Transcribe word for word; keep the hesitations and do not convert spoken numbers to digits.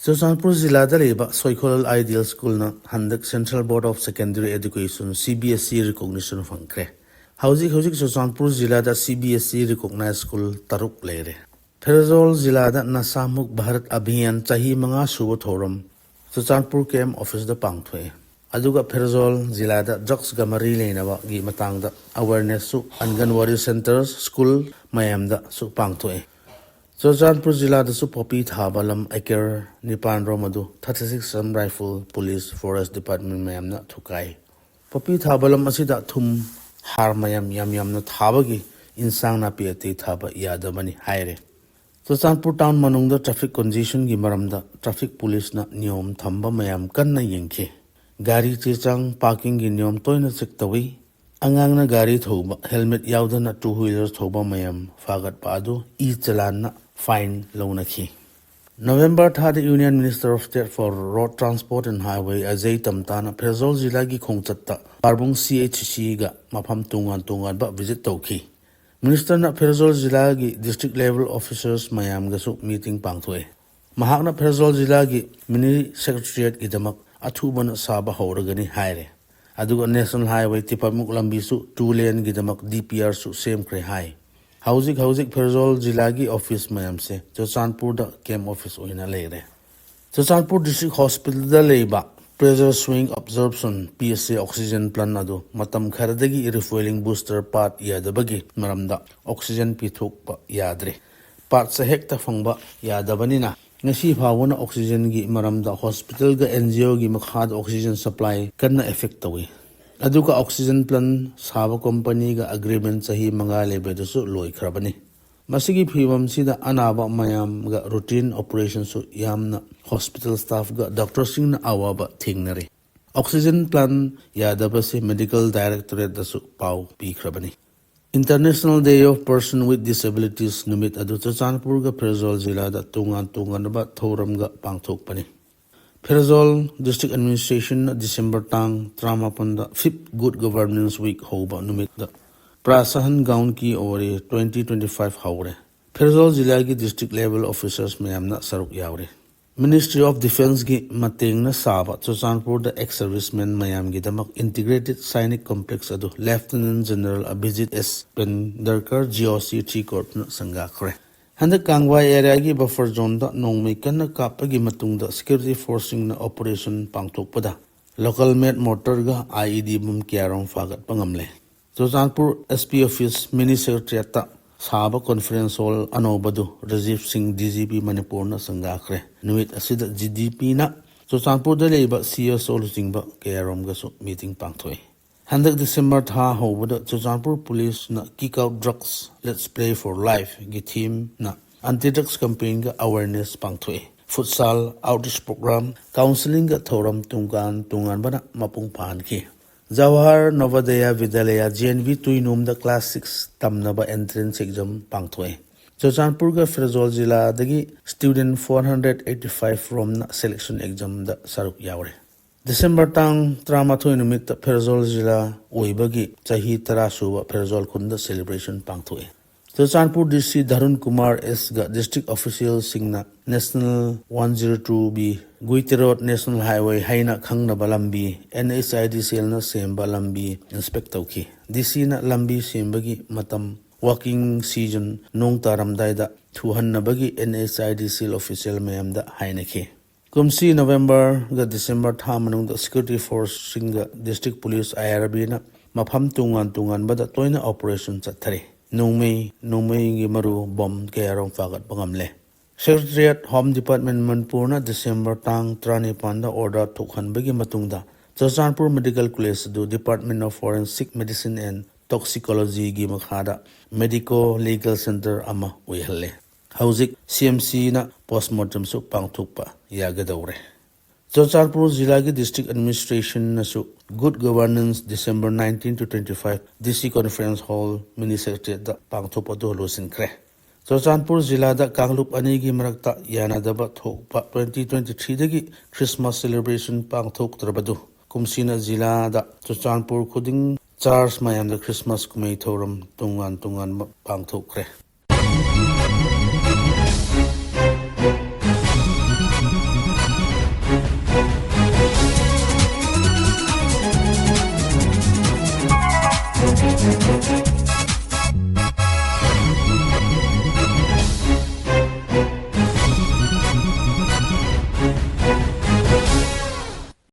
ꯆꯨꯔꯆꯥꯟꯄꯨꯔ ꯖꯤꯂꯥꯗ ꯂꯩꯕ ꯁꯣꯏꯈꯣꯂꯜ ꯑꯥꯏꯗꯤꯌꯦꯜ ꯁ꯭ꯀꯨꯜꯅ ꯍꯟꯗꯛ Central Board of Secondary Education, C B S E, recognition ꯐꯪꯈ꯭ꯔꯦ꯫ ꯍꯧꯖꯤꯛ ꯍꯧꯖꯤꯛ ꯆꯨꯔꯆꯥꯟꯄꯨꯔ ꯖꯤꯂꯥꯗ C B S E recognized school ꯇꯔꯨꯛ ꯂꯩꯔꯦ꯫ ꯐꯦꯔꯖꯣꯜ ꯖꯤꯂꯥꯗ ꯅꯁꯥ ꯃꯨꯛ ꯚꯥꯔꯠ ꯑꯚꯤꯌꯥꯟ ꯆꯍꯤ ꯃꯉꯥ ꯁꯨꯕ ꯊꯧꯔꯝ ꯆꯨꯔꯆꯥꯟꯄꯨꯔ ꯀꯦꯝ ꯑꯣꯐꯤꯁꯇ ꯄꯥꯡꯊꯣꯛꯑꯦ꯫ ꯑꯗꯨꯒ ꯐꯦꯔꯖꯣꯜ ꯖꯤꯂꯥꯗ ꯗ꯭ꯔꯒꯁꯀ ꯃꯔꯤ ꯂꯩꯅꯕꯒꯤ ꯃꯇꯥꯡꯗ ꯑꯋꯦꯔꯅꯦꯁꯁꯨ ꯑꯪꯒꯟꯋꯥꯔꯤ ꯁꯦꯟꯇꯔ, ꯁ꯭ꯀꯨꯜ ꯃꯌꯥꯝꯗꯁꯨ ꯄꯥꯡꯊꯣꯛꯑꯦ꯫ ꯆꯨꯔꯆꯥꯟꯄꯨꯔ ꯖꯤꯂꯥꯗꯁꯨ ꯄꯣꯄꯤ ꯊꯥꯕ ꯂꯝ ꯑꯦꯀꯔ ꯅꯤꯄꯥꯟ ꯔꯣꯝ ꯑꯗꯨ thirty six M rifle, police, forest department ꯃꯌꯥꯝꯅ ꯊꯨꯒꯥꯏ꯫ ꯄꯣꯄꯤ ꯊꯥꯕ ꯂꯝ ꯑꯁꯤꯗ ꯊꯨꯝ, ꯍꯥꯔ ꯃꯌꯥꯝ ꯌꯥꯝ ꯌꯥꯝꯅ ꯊꯥꯕꯒꯤ ꯏꯟꯁꯥꯡ ꯅꯥꯄꯤ ꯑꯇꯩ ꯊꯥꯕ ꯌꯥꯗꯕꯅꯤ ꯍꯥꯏꯔꯦ꯫ ꯆꯨꯔꯆꯥꯟꯄꯨꯔ ꯇꯥꯎꯟ ꯃꯅꯨꯡꯗ ꯇ꯭ꯔꯥꯐꯤꯛ ꯀꯣꯟꯖꯦꯁꯟꯒꯤ ꯃꯔꯝꯗ ꯇ꯭ꯔꯥꯐꯤꯛ ꯄꯨꯂꯤꯁꯅ ꯅꯤꯌꯣꯝ ꯊꯝꯕ ꯃꯌꯥꯝ ꯀꯟꯅ ꯌꯦꯡꯈꯤ꯫ ꯒꯥꯔꯤ ꯆꯦ ꯆꯥꯡ ꯄꯥꯔꯀꯤꯡꯒꯤ ꯅꯤꯌꯣꯝ ꯇꯣꯏꯅ ꯆꯦꯛ ꯇꯧꯏ꯫ ꯑꯉꯥꯡꯅ ꯒꯥꯔꯤ ꯊꯧꯕ, ꯍꯦꯜꯃꯦꯠ ꯌꯥꯎꯗꯅ two wheeler ꯊꯧꯕ ꯃꯌꯥꯝ ꯐꯥꯒꯠꯄ ꯑꯗꯨ ꯏ ꯆꯂꯥꯟꯅ ꯐꯥꯏꯟ ꯂꯧꯅꯈꯤ꯫ ꯅꯕꯦꯝꯕꯔ ꯊꯥꯗ Union Minister of State for Road Transport and Highway Ajay ꯇꯝꯇꯥꯅ ꯐꯦꯔꯖꯣꯜ ꯖꯤꯂꯥꯒꯤ ꯈꯣꯡꯆꯠꯇ ꯄꯥꯔꯕꯨꯡ C H C ꯒ ꯃꯐꯝ ꯇꯣꯉꯥꯟ ꯇꯣꯉꯥꯟꯕ ꯚꯤꯖꯤꯠ ꯇꯧꯈꯤ꯫ ꯃꯤꯅꯤꯁꯇꯔꯅ ꯐꯦꯔꯖꯣꯜ ꯖꯤꯂꯥꯒꯤ ꯗꯤꯁꯇ꯭ꯔꯤꯛ ꯂꯦꯚꯦꯜ ꯑꯣꯐꯤꯁꯔꯁ ꯃꯌꯥꯝꯒꯁꯨ ꯃꯤꯇꯤꯡ ꯄꯥꯡꯊꯣꯛꯑꯦ꯫ ꯃꯍꯥꯛꯅ ꯐꯦꯔꯖꯣꯜ ꯖꯤꯂꯥꯒꯤ ꯃꯤꯅꯤ ꯁꯦꯀ꯭ꯔꯦꯇꯔꯤꯌꯦꯠꯀꯤꯗꯃꯛ ꯑꯊꯨꯕꯅ ꯁꯥꯕ ꯍꯧꯔꯒꯅꯤ ꯍꯥꯏꯔꯦ꯫ ꯑꯗꯨꯒ ꯅꯦꯁꯅꯦꯜ ꯍꯥꯏꯋꯦ ꯇꯤꯄꯥꯃꯨꯛ ꯂꯝꯕꯤꯁꯨ two laneꯒꯤꯗꯃꯛ D P Rꯁꯨ ꯁꯦꯝꯈ꯭ꯔꯦ ꯍꯥꯏ꯫ ꯍꯧꯖꯤꯛ ꯍꯧꯖꯤꯛ ꯐꯦꯔꯖꯣꯜ ꯖꯤꯂꯥꯒꯤ ꯑꯣꯐꯤꯁ ꯃꯌꯥꯝꯁꯦ ꯆꯨꯔꯆꯥꯟꯄꯨꯔꯗ ꯀꯦꯝ ꯑꯣꯐꯤꯁ ꯑꯣꯏꯅ ꯂꯩꯔꯦ꯫ ꯆꯨꯔꯆꯥꯟꯄꯨꯔ ꯗꯤꯁꯇ꯭ꯔꯤꯛ ꯍꯣꯁꯄꯤꯇꯥꯜꯗ ꯂꯩꯕ pressure swing absorption, P S A, oxygen plant ꯑꯗꯨ ꯃꯇꯝ ꯈꯔꯗꯒꯤ refueling booster part ꯌꯥꯗꯕꯒꯤ ꯃꯔꯝꯗ oxygen ꯄꯤꯊꯣꯛꯄ ꯌꯥꯗ꯭ꯔꯦ꯫ Partꯁꯦ ꯍꯦꯛꯇ ꯐꯪꯕ ꯌꯥꯗꯕꯅꯤꯅ ꯉꯁꯤ ꯐꯥꯎꯕꯅ oxygenꯒꯤ ꯃꯔꯝꯗ ꯍꯣꯁꯄꯤꯇꯥꯜꯒ N G Oꯒꯤ ꯃꯈꯥꯗ oxygen supply ꯀꯟꯅ affect ꯇꯧꯏ꯫ ꯑꯗꯨꯒ oxygen plant ꯁꯥꯕ ꯀꯣꯝꯄꯅꯤꯒ agreement ꯆꯍꯤ ꯃꯉꯥ ꯂꯩꯕꯗꯨꯁꯨ ꯂꯣꯏꯈ꯭ꯔꯕꯅꯤ꯫ ꯃꯁꯤꯒꯤ ꯐꯤꯕꯝꯁꯤꯗ ꯑꯅꯥꯕ ꯃꯌꯥꯝꯒ routine operationꯁꯨ ꯌꯥꯝꯅ hospital staffꯒ doctorꯁꯤꯡꯅ ꯑꯋꯥꯕ ꯊꯦꯡꯅꯔꯤ꯫ Oxygen plant ꯌꯥꯗꯕꯁꯤ medical directorateꯇꯁꯨ ꯄꯥꯎ ꯄꯤꯈ꯭ꯔꯕꯅꯤ꯫ International Day of Person with Disabilities ꯅꯨꯃꯤꯠ ꯑꯗꯨ ꯆꯨꯔꯆꯥꯟꯄꯨꯔꯒ ꯐꯦꯔꯖꯣꯜ ꯖꯤꯂꯥꯗ ꯇꯣꯉꯥꯟ ꯇꯣꯉꯥꯟꯕ ꯊꯧꯔꯝꯒ ꯄꯥꯡꯊꯣꯛꯄꯅꯤ꯫ ꯐꯦꯔꯖꯣꯜ district administrationꯅ December ꯇꯥꯡ ꯇꯔꯥꯃꯥꯄꯟꯗ fifth Good Governance Week ꯍꯧꯕ ꯅꯨꯃꯤꯠꯇ Prashasan Gaon Ki Aur twenty twenty five ꯍꯧꯔꯦ꯫ ꯐꯦꯔꯖꯣꯜ ꯖꯤꯂꯥꯒꯤ district level officers ꯃꯌꯥꯝꯅ ꯁꯔꯨꯛ ꯌꯥꯎꯔꯤ꯫ Ministry of Defenceꯒꯤ ꯃꯇꯦꯡꯅ ꯁꯥꯕ ꯆꯨꯔꯆꯥꯟꯄꯨꯔꯗ ex-servicemen ꯃꯌꯥꯝꯒꯤꯗꯃꯛ Integrated Sainik Complex ꯑꯗꯨ Lieutenant General Abhijit S Pendarkar, G O C, Chief Corpꯅ ꯁꯪꯒꯥꯈ꯭ꯔꯦ꯫ ꯍꯟꯗꯛ ꯀꯥꯡꯕꯥꯏ areaꯒꯤ buffer zoneꯗ ꯅꯣꯡꯃꯩ ꯀꯟꯅ ꯀꯥꯞꯄꯒꯤ ꯃꯇꯨꯡꯗ security forceꯁꯤꯡꯅ operation ꯄꯥꯡꯊꯣꯛꯄꯗ local made mortarꯒ I E D bomb ꯀꯌꯥꯔꯣꯝ ꯐꯥꯒꯠꯄ ꯉꯝꯂꯦ꯫ Churachandpur S P office mini secretariatꯇ ꯁꯥꯕ conference hall ꯑꯅꯧꯕꯗꯨ ꯔꯥꯖꯤꯕ ꯁꯤꯡ, D G P ꯃꯅꯤꯄꯨꯔꯅ ꯁꯪꯒꯥꯈ꯭ꯔꯦ꯫ ꯅꯨꯃꯤꯠ ꯑꯁꯤꯗ G D Pꯅ ꯆꯨꯔꯆꯥꯟꯄꯨꯔꯗ ꯂꯩꯕ C S O ꯂꯨꯆꯤꯡꯕ ꯀꯌꯥꯔꯣꯝꯒꯁꯨ meeting ꯄꯥꯡꯊꯣꯛꯏ꯫ ꯍꯟꯗꯛ December ꯊꯥ ꯍꯧꯕꯗ ꯆꯨꯔꯆꯥꯟꯄꯨꯔ ꯄꯨꯂꯤꯁꯅ Kick Out Drugs, Let's Play for Lifeꯒꯤ themeꯅ anti drugs campaignꯒ awareness ꯄꯥꯡꯊꯣꯛꯏ꯫ Futsal, outreach program, counselingꯒ ꯊꯧꯔꯝ ꯇꯣꯉꯥꯟ ꯇꯣꯉꯥꯟꯕꯅ ꯃꯄꯨꯡ ꯐꯥꯍꯟꯈꯤ꯫ Jawahar ꯅꯚꯣꯗꯌ ꯕꯤꯗ꯭ꯌꯥꯂꯌ, J N V, ꯇꯨꯏꯅꯣꯝꯗ class six ꯇꯝꯅꯕ entrance exam ꯄꯥꯡꯊꯣꯛꯏ꯫ ꯆꯨꯔꯆꯥꯟꯄꯨꯔꯒ Pherzawl ꯖꯤꯂꯥꯗꯒꯤ student four hundred eighty five ꯔꯣꯝꯅ selection examꯗ ꯁꯔꯨꯛ ꯌꯥꯎꯔꯦ꯫ December ꯇꯥꯡ ꯇꯔꯥꯃꯥꯊꯣꯏ ꯅꯨꯃꯤꯠꯇ ꯐꯦꯔꯖꯣꯜ ꯖꯤꯂꯥ ꯑꯣꯏꯕꯒꯤ ꯆꯍꯤ ꯇꯔꯥ ꯁꯨꯕ ꯐꯦꯔꯖꯣꯜ ꯈꯨꯟꯗ celebration ꯄꯥꯡꯊꯣꯛꯏ꯫ Churachandpur D C ꯙꯔꯨꯟ Kumar Sꯒ district officialꯁꯤꯡꯅ National one zero two B, ꯒꯨꯏꯇꯦꯔꯣꯠ National Highway ꯍꯥꯏꯅ ꯈꯪꯅꯕ ꯂꯝꯕꯤ NHIDCLꯅ ꯁꯦꯝꯕ ꯂꯝꯕꯤ inspect ꯇꯧꯈꯤ꯫ DCꯅ ꯂꯝꯕꯤ ꯁꯦꯝꯕꯒꯤ ꯃꯇꯝ working season ꯅꯣꯡ ꯇꯥꯔꯝꯗꯥꯏꯗ ꯊꯨꯍꯟꯅꯕꯒꯤ NHIDCL official ꯃꯌꯥꯝꯗ ꯍꯥꯏꯅꯈꯤ꯫ ꯀꯨꯝꯁꯤ Novemberꯒ December ꯊꯥ ꯃꯅꯨꯡꯗ security forceꯁꯤꯡꯒ district police, IRBꯅ ꯃꯐꯝ ꯇꯣꯉꯥꯟ ꯇꯣꯉꯥꯟꯕꯗ ꯇꯣꯏꯅ operation ꯆꯠꯊꯔꯤ꯫ ꯅꯣꯡꯃꯩ, ꯅꯣꯡꯃꯩꯒꯤ ꯃꯔꯨ, bomb ꯀꯌꯥꯔꯣꯝ ꯐꯥꯒꯠꯄ ꯉꯝꯂꯦ꯫ Secretariat, Home Department, ꯃꯅꯤꯄꯨꯔꯅ December ꯇꯥꯡ ꯇꯔꯥꯅꯤꯄꯥꯟꯗ order ꯊꯣꯛꯍꯟꯕꯒꯤ ꯃꯇꯨꯡꯗ ꯆꯨꯔꯆꯥꯟꯄꯨꯔ Medical College ꯑꯗꯨ Department of Forensic Medicine and Toxicologyꯒꯤ ꯃꯈꯥꯗ Medico Legal Center ꯑꯃ ꯑꯣꯏꯍꯜꯂꯦ꯫ ꯍꯧꯖꯤꯛ CMCꯅ postmortemꯁꯨ ꯄꯥꯡꯊꯣꯛꯄ ꯌꯥꯒꯗꯧꯔꯦ꯫ ꯆꯨꯔꯆꯥꯟꯄꯨꯔ ꯖꯤꯂꯥꯒꯤ district administrationꯅꯁꯨ Good Governance December nineteen to twenty-five DC Conference Hall mini secretariatꯇ ꯄꯥꯡꯊꯣꯛꯄꯗꯨ ꯂꯣꯏꯁꯤꯟꯈ꯭ꯔꯦ꯫ ꯆꯨꯔꯆꯥꯟꯄꯨꯔ ꯖꯤꯂꯥꯗ ꯀꯥꯡꯂꯨꯞ ꯑꯅꯤꯒꯤ ꯃꯔꯛꯇ ꯌꯥꯅꯗꯕ ꯊꯣꯛꯄ twenty twenty-threeꯗꯒꯤ Christmas celebration ꯄꯥꯡꯊꯣꯛꯇ꯭ꯔꯕꯗꯨ ꯀꯨꯝꯁꯤꯅ ꯖꯤꯂꯥꯗ ꯆꯨꯔꯆꯥꯟꯄꯨꯔ ꯈꯨꯗꯤꯡ church ꯃꯌꯥꯝꯗ Christmas ꯀꯨꯝꯍꯩ ꯊꯧꯔꯝ ꯇꯣꯉꯥꯟ ꯇꯣꯉꯥꯟꯕ ꯄꯥꯡꯊꯣꯛꯈ꯭ꯔꯦ꯫